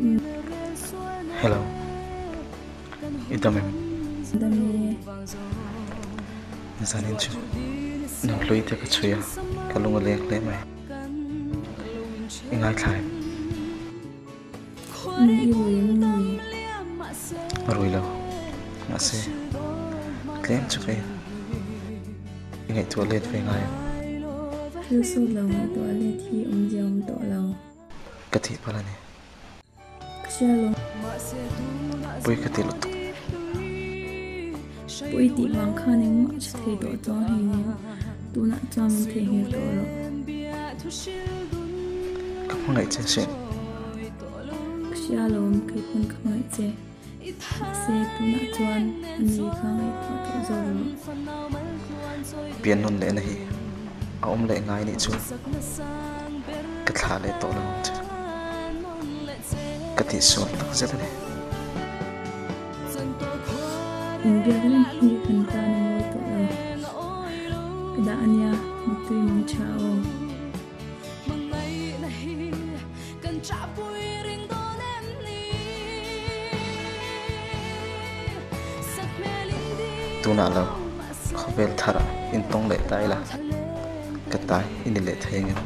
Hello. I dam em? Dam e. Zanin chu nunghlui te ka chhui a, ka lung a leng hle mai. I ngaithla em? Ni i rui em ni? Rui lo. Mahse, tlem chu ka in i ngaihtuah let ve ngai em? Thil sawt lo ngaihtuah let hi awmzia awm tawh lo. Ka tih palh a ni. Ka hria lo. Pui ka ti lutuk. Pui tih vang khan engmah a hre thei tawh chuang hei nia, tunah chuan min theihnghilh tawh rawh. Ka hmangaih che sin. Ka hria lo, kei pawn ka hmangaih che. Mahse tunah chuan a ni kha ngaihtuah tawh zawk rawh. Pian nawn lehna hi a awm leh ngai nih chu ka thlah leh tawh lo ang che. Ka tihsual tak zet a ni. Inbiak reng hi kan tan a mawi tawh lo. Ka dah a nia, mittui mang tha aw. Tunah lo khawvel tharah intawng leh ta ila ka tai i ni leh thei ang em?